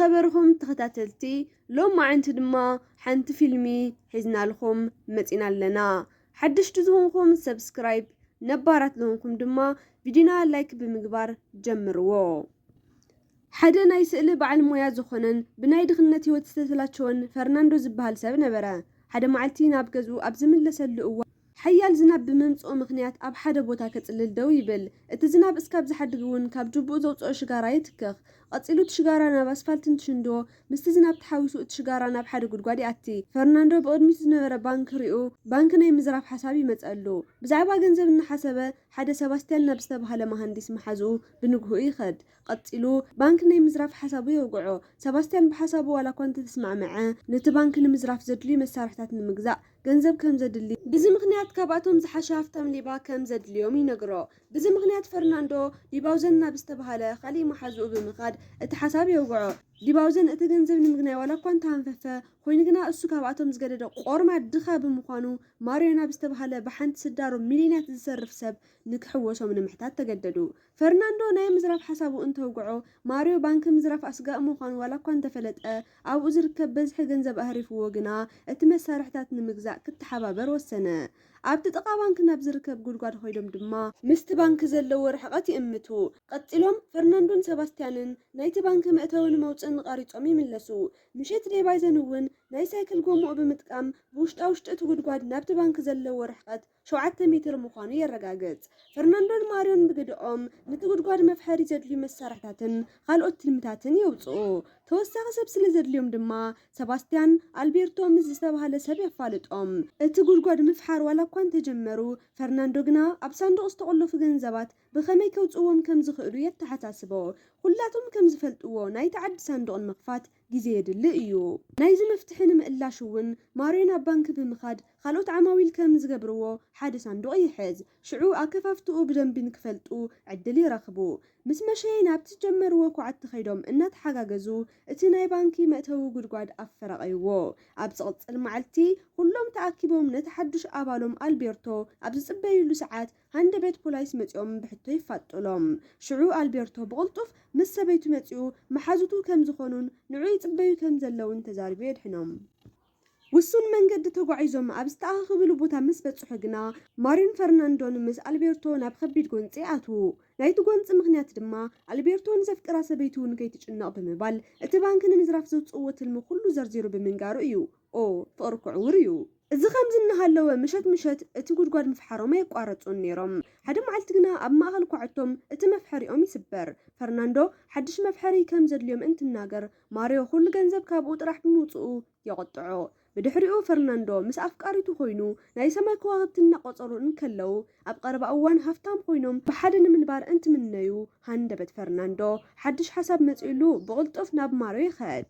ዝኸበርኹም ተኸታተልቲ፣ ሎም መዓንቲ ድማ ሓንቲ ፊልሚ ሒዝናልኹም መጺና ኣለና። ሓደሽቲ ዝኾንኩም ሰብስክራይብ፣ ነባራት ዝኾንኩም ድማ ቪዲዮና ላይክ ብምግባር ጀምርዎ። ሓደ ናይ ስእሊ በዓል ሞያ ዝኾነን ብናይ ድኽነት ህይወት ዝተሰላቸወን ፈርናንዶ ዝበሃል ሰብ ነበረ። ሓደ መዓልቲ ናብ ገዝኡ ኣብ ዝምለሰሉ እዋን፣ ሓያል ዝናብ ብምምጽኡ ምኽንያት ኣብ ሓደ ቦታ ከጽልል ደው ይብል። እቲ ዝናብ እስካብ ዝሓድግ እውን ካብ ጅቡኡ ዘውጽኦ ሽጋራ ይትክኽ። ቀጺሉ እቲ ሽጋራ ናብ ኣስፋልት እንትሽንድዎ፣ ምስቲ ዝናብ ተሓዊሱ እቲ ሽጋራ ናብ ሓደ ጉድጓድ ይኣቲ። ፈርናንዶ ብቕድሚቱ ዝነበረ ባንክ ሪኡ፣ ባንክ ናይ ምዝራፍ ሓሳብ ይመጸሉ። ብዛዕባ ገንዘብ እናሓሰበ፣ ሓደ ሰባስቲያን ናብ ዝተባህለ መሃንዲስ መሓዝኡ ብንግህኡ ይኸድ። ቀጺሉ ባንክ ናይ ምዝራፍ ሓሳቡ የውግዖ። ሰባስቲያን ብሓሳቡ ዋላ እኳ እንተተስማዕመዐ፣ ነቲ ባንክ ንምዝራፍ ዘድልዩ መሳርሕታት ንምግዛእ ገንዘብ ከም ዘድሊ፣ ብዚ ምኽንያት ካብኣቶም ዝሓሸ ሃፍታም ሌባ ከም ዘድልዮም ይነግሮ። ብዚ ምኽንያት ፈርናንዶ ዲባውዘን ናብ ዝተባህለ ካሊእ መሓዝኡ ብምኻድ እቲ ሓሳብ የውግዖ። ዲባውዘን እቲ ገንዘብ ንምግናይ ዋላ እኳ እንተሃንፈፈ፣ ኮይኑ ግና እሱ ካብኣቶም ዝገደደ ቆርማድ ድኻ ብምዃኑ፣ ማርዮ ናብ ዝተባህለ ብሓንቲ ስዳሩ ሚልዮናት ዝሰርፍ ሰብ ንክሕወሶም ንምሕታት ተገደዱ። ፈርናንዶ ናይ ምዝራፍ ሓሳቡ እንተውግዖ፣ ማርዮ ባንክ ምዝራፍ ኣስጋእ ምዃኑ ዋላ እኳ እንተፈለጠ፣ ኣብኡ ዝርከብ በዝሒ ገንዘብ ኣህሪፍዎ ግና እቲ መሳርሕታት ንምግዛእ ክተሓባበር ወሰነ። ኣብቲ ጥቓ ባንክ ናብ ዝርከብ ጉድጓድ ኮይዶም ድማ ምስቲ ባንክ ዘለዎ ርሕቐት ይእምቱ። ቀጺሎም ፈርናንዶን ሰባስቲያንን ናይቲ ባንክ መእተውን መውጽእን ቐሪጾም ይምለሱ። ምሸት ዴባይዘን እውን ናይ ሳይክል ጎምኡ ብምጥቃም ብውሽጣ ውሽጢ እቲ ጉድጓድ ናብቲ ባንክ ዘለዎ ርሕቐት ሸውዓተ ሜትር ምዃኑ የረጋግጽ። ፈርናንዶን ማርዮን ብግድኦም ነቲ ጉድጓድ መፍሐሪ ዘድልዩ መሳርሕታትን ካልኦት ትልምታትን የውጽኡ። ተወሳኺ ሰብ ስለ ዘድልዮም ድማ ሰባስቲያን ኣልቤርቶ ምስ ዝተባህለ ሰብ የፋልጦም። እቲ ጉድጓድ ምፍሓር ዋላ እኳ እንተጀመሩ፣ ፈርናንዶ ግና ኣብ ሳንዱቕ ዝተቖለፉ ገንዘባት ብኸመይ ከውጽእዎም ከም ዝኽእሉ የተሓሳስቦ። ኩላቶም ከም ዝፈልጥዎ፣ ናይቲ ዓዲ ሳንዱቕ ንምኽፋት ግዜ የድሊ እዩ። ናይዚ መፍትሒ ንምእላሽ እውን ማርዮ ናብ ባንክ ብምኻድ ካልኦት ዓማዊል ከም ዝገብርዎ ሓደ ሳንዱቕ ይሕዝ። ሽዑ ኣከፋፍትኡ ብደንቢ ንክፈልጡ ዕድል ይረኽቡ። ምስ መሸየ ናብቲ ዝጀመርዎ ኳዕቲ ከይዶም እናተሓጋገዙ እቲ ናይ ባንኪ መእተዊ ጉድጓድ ኣፈራቐይዎ። ኣብ ዝቕጽል መዓልቲ ኩሎም ተኣኪቦም ነቲ ሓዱሽ ኣባሎም ኣልቤርቶ ኣብ ዝጽበይሉ ሰዓት ሃንደበት ፖላይስ መጺኦም ብሕቶ ይፋጥሎም። ሽዑ ኣልቤርቶ ብቕልጡፍ ምስ ሰበይቱ መጺኡ መሓዙቱ ከም ዝኾኑን ንዑ ይጽበዩ ከም ዘለውን ተዛሪቡ የድሕኖም። ውሱን መንገዲ ተጓዒዞም ኣብ ዝተኣኻኸብሉ ቦታ ምስ በጽሑ ግና ማርዮን ፈርናንዶን ምስ ኣልቤርቶ ናብ ከቢድ ጎንጺ ይኣትዉ። ናይቲ ጎንጺ ምኽንያት ድማ ኣልቤርቶ ንዘፍቅራ ሰበይቱ ንከይትጭነቕ ብምባል እቲ ባንክ ንምዝራፍ ዘውጽእዎ ትልሚ ኩሉ ዘርዚሩ ብምንጋሩ እዩ። ኦ፣ ፍቕሪ ክዕውር እዩ። እዚ ከምዚ እናሃለወ ምሸት ምሸት እቲ ጉድጓድ ምፍሓሮም ኣየቋረጹን ነይሮም። ሓደ መዓልቲ ግና ኣብ ማእከል ኳዕቶም እቲ መፍሐሪኦም ይስበር። ፈርናንዶ ሓድሽ መፍሐሪ ከም ዘድልዮም እንትናገር ማርዮ ኩሉ ገንዘብ ካብኡ ጥራሕ ብምውጽኡ የቑጥዖ። ብድሕሪኡ ፈርናንዶ ምስ ኣፍቃሪቱ ኮይኑ ናይ ሰማይ ከዋኽብቲ እናቖጸሩ እንከለዉ ኣብ ቀረባ እዋን ሃፍታም ኮይኖም ብሓደ ንምንባር እንትምነዩ ሃንደበት ፈርናንዶ ሓድሽ ሓሳብ መጺኡሉ ብቕልጡፍ ናብ ማርዮ ይኸድ።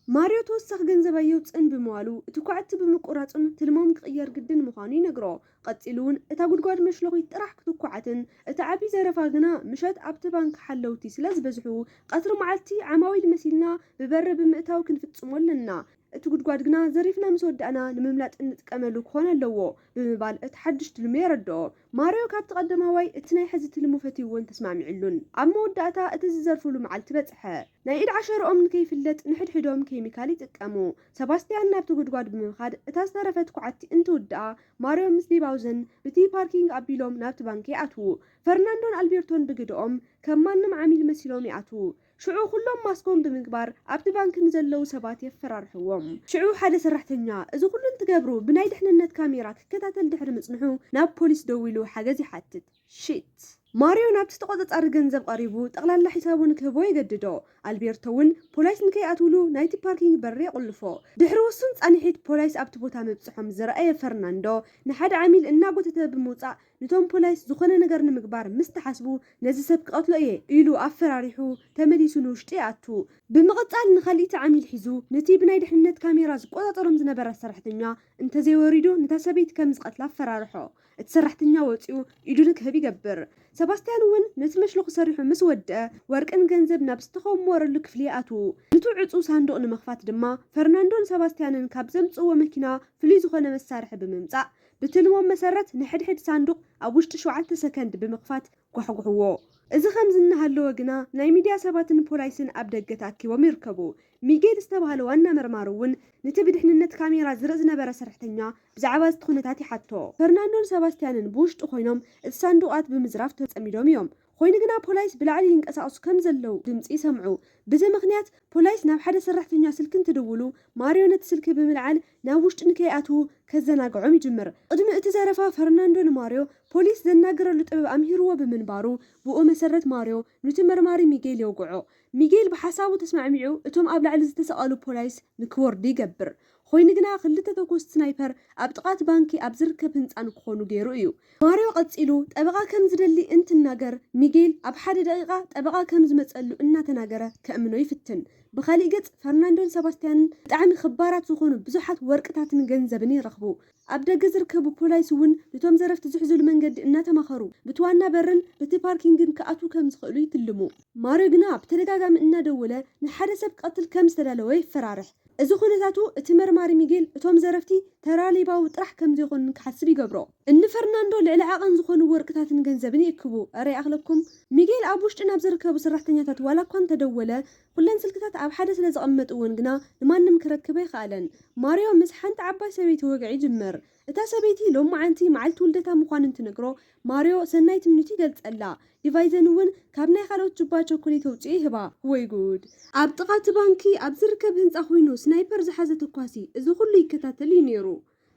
ማርዮ ተወሳኺ ገንዘብ ኣየውጽእን ብምባሉ እቲ ኳዕቲ ብምቁራጹን ትልሞም ክቕየር ግድን ምዃኑ ይነግሮ። ቀጺሉ እውን እታ ጉድጓድ መሽለኺት ጥራሕ ክትኳዓትን እቲ ዓቢ ዘረፋ ግና ምሸት ኣብቲ ባንክ ሓለውቲ ስለ ዝበዝሑ ቀትሪ መዓልቲ ዓማዊል መሲልና ብበሪ ብምእታው ክንፍጽሞ ኣለና። እቲ ጉድጓድ ግና ዘሪፍና ምስ ወዳእና ንምምላጥ እንጥቀመሉ ክኾን ኣለዎ ብምባል እቲ ሓድሽ ትልሙ የረድኦ። ማርዮ ካብቲ ቀደማዋይ እቲ ናይ ሕዚ ትልሙ ፈትይዎን ተስማሚዕሉን። ኣብ መወዳእታ እቲ ዝዘርፍሉ መዓልቲ በጽሐ። ናይ ኢድ ዓሸርኦም ንከይፍለጥ ንሕድሕዶም ኬሚካል ይጥቀሙ። ሰባስቲያን ናብቲ ጉድጓድ ብምኻድ እታ ዝተረፈት ኳዕቲ እንትውድኣ ማርዮ ምስ ዲባውዘን ብቲ ፓርኪንግ ኣቢሎም ናብቲ ባንክ ይኣትዉ። ፈርናንዶን ኣልቤርቶን ብግድኦም ከም ማንም ዓሚል መሲሎም ይኣትዉ። ሽዑ ኩሎም ማስኮም ብምግባር ኣብቲ ባንክ ንዘለዉ ሰባት የፈራርሕዎም። ሽዑ ሓደ ሰራሕተኛ እዚ ኩሉ እንትገብሩ ብናይ ድሕንነት ካሜራ ክከታተል ድሕሪ ምጽንሑ ናብ ፖሊስ ደዊሉ ሓገዝ ይሓትት። ሽት። ማርዮ ናብቲ ተቖጻጻሪ ገንዘብ ቀሪቡ ጠቕላላ ሒሳቡ ንክህቦ የገድዶ። ኣልቤርቶ እውን ፖላይስ ንከይኣትውሉ ናይቲ ፓርኪንግ በሪ የቑልፎ። ድሕሪ ውሱን ጻንሒት ፖላይስ ኣብቲ ቦታ ምብጽሖም ዝረኣየ ፈርናንዶ ንሓደ ዓሚል እናጎተተ ብምውጻእ፣ ነቶም ፖላይስ ዝኾነ ነገር ንምግባር ምስ ተሓስቡ፣ ነዚ ሰብ ክቐትሎ እየ ኢሉ ኣፈራሪሑ ተመሊሱ ንውሽጢ ይኣቱ። ብምቕጻል ንኻልኢቲ ዓሚል ሒዙ ነቲ ብናይ ድሕንነት ካሜራ ዝቆጻጸሮም ዝነበረ ሰራሕተኛ እንተዘይወሪዱ ነታ ሰበይቲ ከም ዝቐትላ ኣፈራርሖ። እቲ ሰራሕተኛ ወጺኡ ኢዱ ንክህብ ይገብር። ሰባስቲያን እውን ነቲ መሽለኹ ሰሪሑ ምስ ወድአ ወርቅን ገንዘብ ናብ ዝተኾመረሉ ክፍሊ ይኣትዉ። ንቱ ዕጹው ሳንዱቕ ንምኽፋት ድማ ፈርናንዶን ሰባስቲያንን ካብ ዘምጽእዎ መኪና ፍሉይ ዝኾነ መሳርሒ ብምምጻእ ብትልሞም መሰረት ንሕድሕድ ሳንዱቕ ኣብ ውሽጢ ሸውዓተ ሰከንድ ብምኽፋት ጓሕጉሕዎ። እዚ ከምዚ እናሃለወ ግና ናይ ሚድያ ሰባትን ፖላይስን ኣብ ደገ ተኣኪቦም ይርከቡ። ሚጌል ዝተባህለ ዋና መርማሪ እውን ነቲ ብድሕንነት ካሜራ ዝርኢ ዝነበረ ሰራሕተኛ ብዛዕባ እቲ ኩነታት ይሓቶ። ፈርናንዶን ሰባስቲያንን ብውሽጢ ኮይኖም እቲ ሳንዱቓት ብምዝራፍ ተጸሚዶም እዮም። ኮይኑ ግና ፖላይስ ብላዕሊ ይንቀሳቐሱ ከም ዘለዉ ድምጺ ይሰምዑ። ብዚ ምኽንያት ፖላይስ ናብ ሓደ ሰራሕተኛ ስልኪ እንትድውሉ ማርዮ ነቲ ስልኪ ብምልዓል ናብ ውሽጢ ንከይኣትዉ ከዘናግዖም ይጅምር። ቅድሚ እቲ ዘረፋ ፈርናንዶ ንማርዮ ፖሊስ ዘናግረሉ ጥበብ ኣምሂርዎ ብምንባሩ ብኡ መሰረት ማርዮ ኑቲ መርማሪ ሚጌል የውግዖ። ሚጌል ብሓሳቡ ተስማዕሚዑ እቶም ኣብ ላዕሊ ዝተሰቐሉ ፖላይስ ንክወርዱ ይገብር። ኮይኑ ግና ክልተ ተኮስቲ ስናይፐር ኣብ ጥቓ እቲ ባንኪ ኣብ ዝርከብ ህንጻ ንክኾኑ ገይሩ እዩ። ማርዮ ቀጺሉ ጠበቓ ከም ዝደሊ እንትናገር ሚጌል ኣብ ሓደ ደቂቓ ጠበቓ ከም ዝመጸሉ እናተናገረ ከእምኖ ይፍትን። ብኻሊእ ገጽ ፈርናንዶን ሰባስቲያንን ብጣዕሚ ክባራት ዝኾኑ ብዙሓት ወርቅታትን ገንዘብን ይረኽቡ። ኣብ ደገ ዝርከቡ ፖላይስ እውን ነቶም ዘረፍቲ ዝሕዝሉ መንገዲ እናተማኸሩ ብቲ ዋና በርን በቲ ፓርኪንግን ክኣትዉ ከም ዝኽእሉ ይትልሙ። ማርዮ ግና ብተደጋጋሚ እናደወለ ንሓደ ሰብ ክቐትል ከም ዝተዳለወ ይፈራርሕ። እዚ ኩነታቱ እቲ መርማሪ ሚጌል እቶም ዘረፍቲ ተራ ሌባዊ ጥራሕ ከም ዘይኮኑ ክሓስብ ይገብሮ። እኒ ፈርናንዶ ልዕሊ ዓቐን ዝኾኑ ወርቅታትን ገንዘብን ይእክቡ። እረ ይኣኽለኩም። ሚጌል ኣብ ውሽጢ ናብ ዝርከቡ ሰራሕተኛታት ዋላ እኳ እንተደወለ ኩለን ስልክታት ኣብ ሓደ ስለ ዘቐመጥወን ግና ንማንም ክረክብ ኣይኸኣለን። ማርዮ ምስ ሓንቲ ዓባይ ሰበይቲ ወግዒ ይጅምር። እታ ሰበይቲ ሎማዓንቲ መዓልቲ ውልደታ ምዃኑ እንትነግሮ ማርዮ ሰናይ ትምኒቱ ይገልጸላ። ዲቫይዘን እውን ካብ ናይ ካልኦት ጁባ ቸኮሌት ኣውጺኡ ይህባ። ወይ ጉድ! ኣብ ጥቓ እቲ ባንኪ ኣብ ዝርከብ ህንጻ ኮይኑ ስናይፐር ዝሓዘ ተኳሲ እዚ ኩሉ ይከታተል እዩ ነይሩ።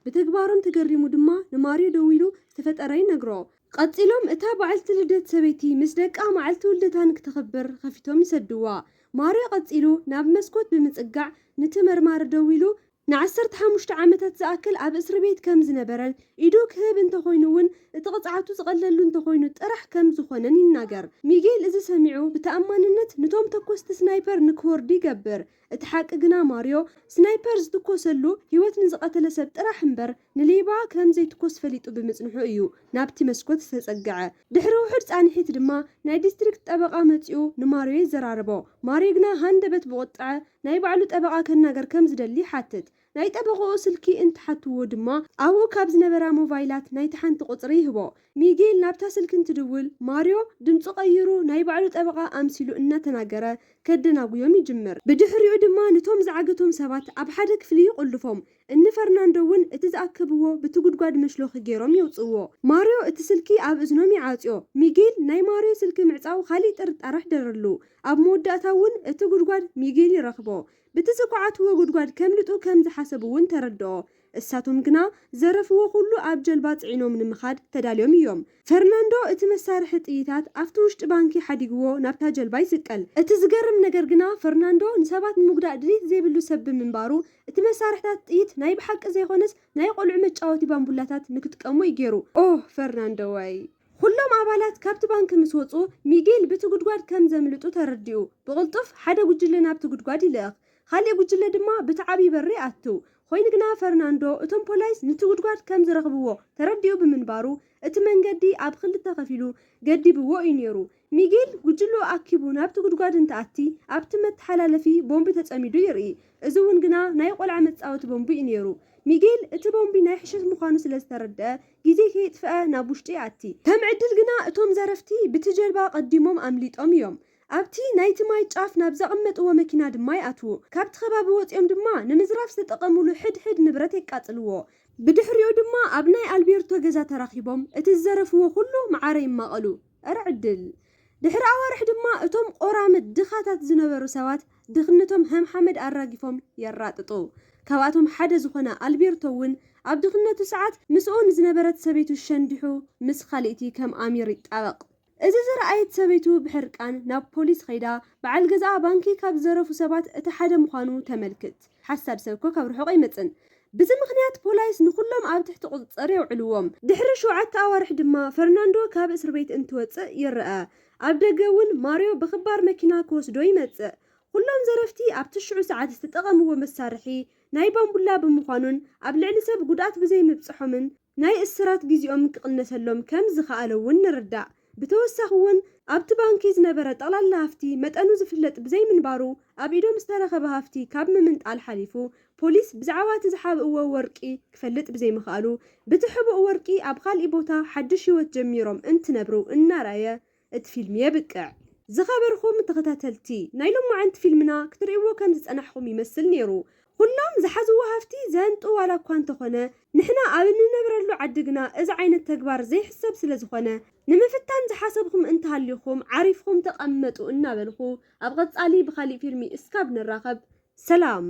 ብተግባሮም ተገሪሙ ድማ ንማርዮ ደዊሉ ዝተፈጠረ ይነግሮ። ቀጺሎም እታ በዓልቲ ልደት ሰበይቲ ምስ ደቃ መዓልቲ ውልደታ ንክተኽብር ከፊቶም ይሰድዋ። ማርዮ ቀጺሉ ናብ መስኮት ብምጽጋዕ ንቲ መርማሪ ደዊሉ ንዓሰርተ ሓሙሽተ ዓመታት ዝኣክል ኣብ እስሪ ቤት ከም ዝነበረን ኢዱ ክህብ እንተኾይኑ እውን እቲ ቅጽዓቱ ዝቐለሉ እንተኾይኑ ጥራሕ ከም ዝኾነን ይናገር። ሚጌል እዚ ሰሚዑ ብተኣማንነት ንቶም ተኮስቲ ስናይፐር ንክወርዱ ይገብር። እቲ ሓቂ ግና ማርዮ ስናይፐር ዝትኮሰሉ ህይወት ንዝቐተለ ሰብ ጥራሕ እምበር ንሌባ ከም ዘይትኮስ ፈሊጡ ብምጽንሑ እዩ ናብቲ መስኮት ዝተጸግዐ። ድሕሪ ውሑድ ጻንሒት ድማ ናይ ዲስትሪክት ጠበቓ መጺኡ ንማርዮ ይዘራርቦ። ማርዮ ግና ሃንደበት ብቑጥዐ ናይ ባዕሉ ጠበቓ ከናገር ከም ዝደሊ ይሓትት። ናይ ጠበቓኡ ስልኪ እንትሓትዎ ድማ ኣብኡ ካብ ዝነበራ ሞባይላት ናይቲ ሓንቲ ቁጽሪ ይህቦ። ሚጌል ናብታ ስልኪ እንትድውል ማርዮ ድምፁ ቀይሩ ናይ ባዕሉ ጠበቓ ኣምሲሉ እናተናገረ ከደናጉዮም ይጅምር። ብድሕሪኡ ድማ ንቶም ዝዓገቶም ሰባት ኣብ ሓደ ክፍሊ ይቑልፎም። እኒ ፈርናንዶ እውን እቲ ዝኣከብዎ ብቲ ጉድጓድ መሽሎኺ ገይሮም የውፅእዎ። ማርዮ እቲ ስልኪ ኣብ እዝኖም ይዓፅዮ። ሚጌል ናይ ማርዮ ስልኪ ምዕፃው ካሊእ ጥርጣረ ኣሕደረሉ። ኣብ መወዳእታ እውን እቲ ጉድጓድ ሚጌል ይረኽቦ። ብቲ ዝኳዓትዎ ጉድጓድ ከምልጡ ከም ዝሓሰቡ እውን ተረድኦ። እሳቶም ግና ዘረፍዎ ኩሉ ኣብ ጀልባ ጽዒኖም ንምኻድ ተዳልዮም እዮም። ፈርናንዶ እቲ መሳርሒ ጥይታት ኣብቲ ውሽጢ ባንኪ ሓዲግዎ ናብታ ጀልባ ይስቀል። እቲ ዝገርም ነገር ግና ፈርናንዶ ንሰባት ንምጉዳእ ድሌት ዘይብሉ ሰብ ብምንባሩ እቲ መሳርሕታት ጥይት ናይ ብሓቂ ዘይኮነስ ናይ ቆልዑ መጫወቲ ባምቡላታት ንክጥቀሙ እዩ ገይሩ። ኦህ ፈርናንዶ ወይ! ኩሎም ኣባላት ካብቲ ባንክ ምስ ወጹ ሚጌል ብቲ ጉድጓድ ከም ዘምልጡ ተረዲኡ ብቕልጡፍ ሓደ ጉጅለ ናብቲ ጉድጓድ ይልእኽ። ካሊእ ጉጅለ ድማ ብቲ ዓብዪ በሪ ይኣትው። ኮይኑ ግና ፈርናንዶ እቶም ፖላይስ ንቲ ጉድጓድ ከም ዝረኽብዎ ተረዲኡ ብምንባሩ እቲ መንገዲ ኣብ ክልተ ከፊሉ ገዲብዎ እዩ ነይሩ። ሚጌል ጉጅልኡ ኣኪቡ ናብቲ ጉድጓድ እንትኣቲ ኣብቲ መተሓላለፊ ቦምቢ ተጸሚዱ ይርኢ። እዚ እውን ግና ናይ ቆልዓ መጻወቲ ቦምቢ እዩ ነይሩ። ሚጌል እቲ ቦምቢ ናይ ሕሸት ምዃኑ ስለ ዝተረድአ ግዜ ከየጥፍአ ናብ ውሽጢ ይኣቲ። ከም ዕድል ግና እቶም ዘረፍቲ ብቲ ጀልባ ቀዲሞም ኣምሊጦም እዮም። ኣብቲ ናይቲ ማይ ጫፍ ናብ ዘቐመጥዎ መኪና ድማ ይኣትዉ። ካብቲ ከባቢ ወፂኦም ድማ ንምዝራፍ ዝተጠቐምሉ ሕድሕድ ንብረት የቃፅልዎ። ብድሕሪኡ ድማ ኣብ ናይ ኣልቤርቶ ገዛ ተራኺቦም እቲ ዝዘረፍዎ ኩሉ መዓረ ይማቐሉ። እረ ዕድል! ድሕሪ ኣዋርሕ ድማ እቶም ቆራምት ድኻታት ዝነበሩ ሰባት ድኽነቶም ከም ሓመድ ኣራጊፎም የራጥጡ። ካብኣቶም ሓደ ዝኾነ ኣልቤርቶ እውን ኣብ ድኽነቱ ሰዓት ምስኡ ንዝነበረት ሰበይቱ ሸንዲሑ ምስ ካልእቲ ከም ኣሚር ይጣበቕ። እዚ ዝረኣየት ሰበይቱ ብሕርቃን ናብ ፖሊስ ኸይዳ በዓል ገዛኣ ባንኪ ካብ ዝዘረፉ ሰባት እቲ ሓደ ምዃኑ ተመልክት። ሓሳድ ሰብ እኮ ካብ ርሑቕ ኣይመጽን። ብዚ ምኽንያት ፖላይስ ንኹሎም ኣብ ትሕቲ ቁጽጽር የውዕልዎም። ድሕሪ ሸውዓተ ኣዋርሕ ድማ ፈርናንዶ ካብ እስር ቤት እንትወጽእ ይረኣ። ኣብ ደገ እውን ማርዮ ብኽባር መኪና ክወስዶ ይመጽእ። ኩሎም ዘረፍቲ ኣብቲ ሽዑ ሰዓት ዝተጠቐምዎ መሳርሒ ናይ ባምቡላ ብምዃኑን ኣብ ልዕሊ ሰብ ጉድኣት ብዘይምብጽሖምን ናይ እስራት ግዜኦም ክቕነሰሎም ከም ዝኸኣለ እውን ንርዳእ። ብተወሳኺ እውን ኣብቲ ባንኪ ዝነበረ ጠቕላላ ሃፍቲ መጠኑ ዝፍለጥ ብዘይምንባሩ ኣብ ኢዶም ዝተረኸበ ሃፍቲ ካብ ምምንጣል ሓሊፉ ፖሊስ ብዛዕባ እቲ ዝሓብእዎ ወርቂ ክፈልጥ ብዘይምኽኣሉ ብቲ ሕቡእ ወርቂ ኣብ ካሊእ ቦታ ሓድሽ ህይወት ጀሚሮም እንትነብሩ እናረኣየ እቲ ፊልም የብቅዕ። ዝኸበርኹም ተኸታተልቲ፣ ናይ ሎማዓንቲ ፊልምና ክትርእይዎ ከም ዝጸናሕኹም ይመስል ነይሩ። ኩሎም ዝሓዝዎ ሃፍቲ ዘንጡ ዋላ እኳ እንተኾነ፣ ንሕና ኣብ እንነብረሉ ዓዲ ግና እዚ ዓይነት ተግባር ዘይሕሰብ ስለ ዝኾነ፣ ንምፍታን ዝሓሰብኹም እንተሃልዩኹም ዓሪፍኹም ተቐመጡ እናበልኹ፣ ኣብ ቐጻሊ ብኻሊእ ፊልሚ እስካብ ንራኸብ፣ ሰላም።